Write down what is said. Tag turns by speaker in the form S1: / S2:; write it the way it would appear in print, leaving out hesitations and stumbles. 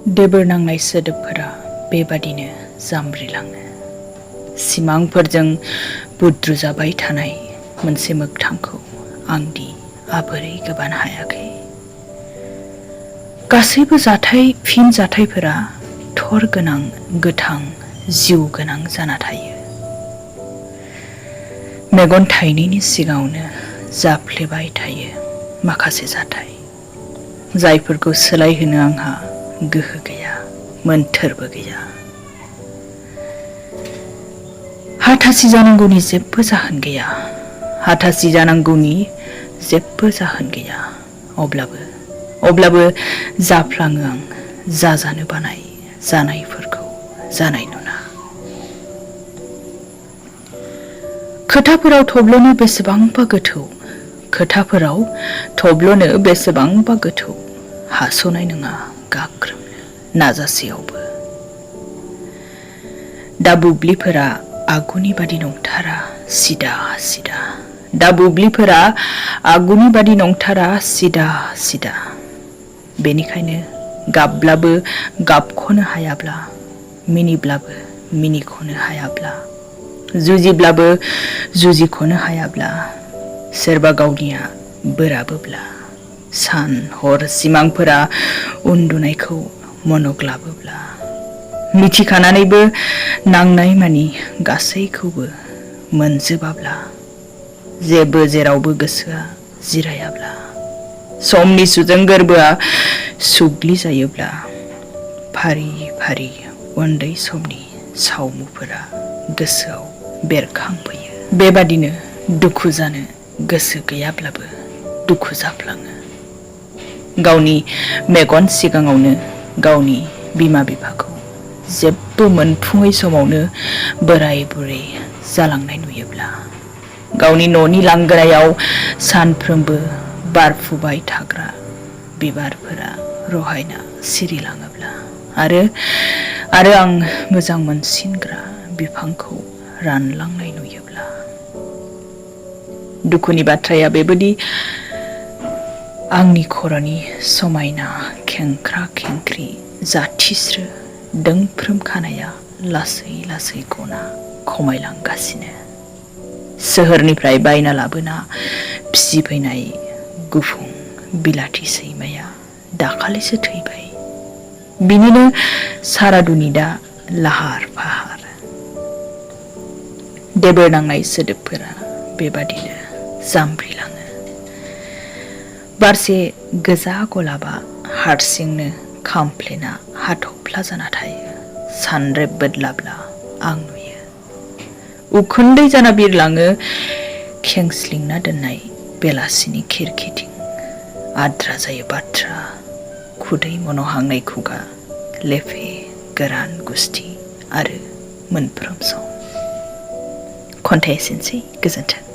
S1: देबोर नांनाय सोदोबफोरा बेबादिनो जामब्रिलाङो। सिमांफोरजों बुद्रुजाबाय थानाय मोनसे मोगथांखौ आंदि आबोरै गोबानो हायाखै। गासैबो फिन जाथायफोरा थर गोनां गोथां जिउ गोनां जाना थायो। मेगन थाइनैनि सिगाङावनो जाफ्लेबाय थायो माखासे जाथाय, जायफोरखौ सोलायहोनो आंहा गोहो गैया, मोन्थोरबो गैया। हाथासि जानांगौनि जेबो जाहोन गैया, हाथासि जानांगौनि जेबो जाहोन गैया। अब्लाबो जाफ्लाङो आं जाजानो बानाय जानायफोरखौ जानाय नुना। खोथाफोराव थब्लनो बेसेबांबा गोथौ, हास'नाय नङा गाग्रोमनो नाजासेयावबो। दा बुब्लिफोरा आगुनि बादि नंथारा सिदा सिदा, दा बुब्लिफोरा आगुनि बादि नंथारा सिदा सिदा। बेनिखायनो गाबब्लाबो गाबख'नो हायाब्ला, मिनिब्लाबो मिनिख'नो हायाब्ला, जुजिब्लाबो जुजिख'नो हायाब्ला, सोरबा गावनिया बोराबोब्ला, सान हर सिमांफोरा उन्दुनायखौ मन'ग्लाबोब्ला, मिथिखानानैबो नांनाय मानि गासैखौबो मोनजोबाब्ला, जेरावबो गोसोआ जिरायाब्ला, समनि सुजों गोरबोआ सुग्लिजायोब्ला, फारि फारि उन्दै समनि सावमुफोरा गोसोआव बेरखांफैयो। बेबादिनो दुखु जानो गोसो गैयाब्लाबो दुखु जाफ्लाङो। गावनि मेगन सिगाङावनो गावनि बिमा बिफाखौ जेबो मोनफुङै समावनो बोराय बुरै जालांनाय नुयोब्ला, गावनि न'नि लांगोनायाव सानफ्रोमबो बारफुबाय थाग्रा बिबारफोरा रहायना सिरिलाङोब्ला, आरो आं मोजां मोनसिनग्रा बिफांखौ रानलांनाय नुयोब्ला। दुखुनि बाथ्राया बेबादि आंनि खर'नि समायना खेंख्रा खेंख्रि जाथिस्रो दोंफ्रोम खानाया लासै लासै गना खमायलांगासिनो। सोहोरनिफ्राय बायना लाबोना फिसिफैनाय गुफुं बिलाथि सैमाया दाखालिसो थैबाय। बिनिनो सारादुनि दा लाहार फाहार। देबोर नांनाय सोदोबफोरा बेबादिनो जामब्रिलाङो। बारसे गोजा गलाबा हारसिंनो खामफ्लेना हाथफ्ला जाना थायो। सानरेब बोदलाब्ला आं नुयो। उखुन्दै जाना बिरलाङो खेंस्लिंना दोननाय बेलासिनि खिरखिथिं। आद्रा जायो बाथ्रा, खुदै मन'हांनाय खुगा, लेफे गोरान गुस्थि आरो मोनफ्रोम सम। खन्थाइ एसेनोसै, गोजोन्थों।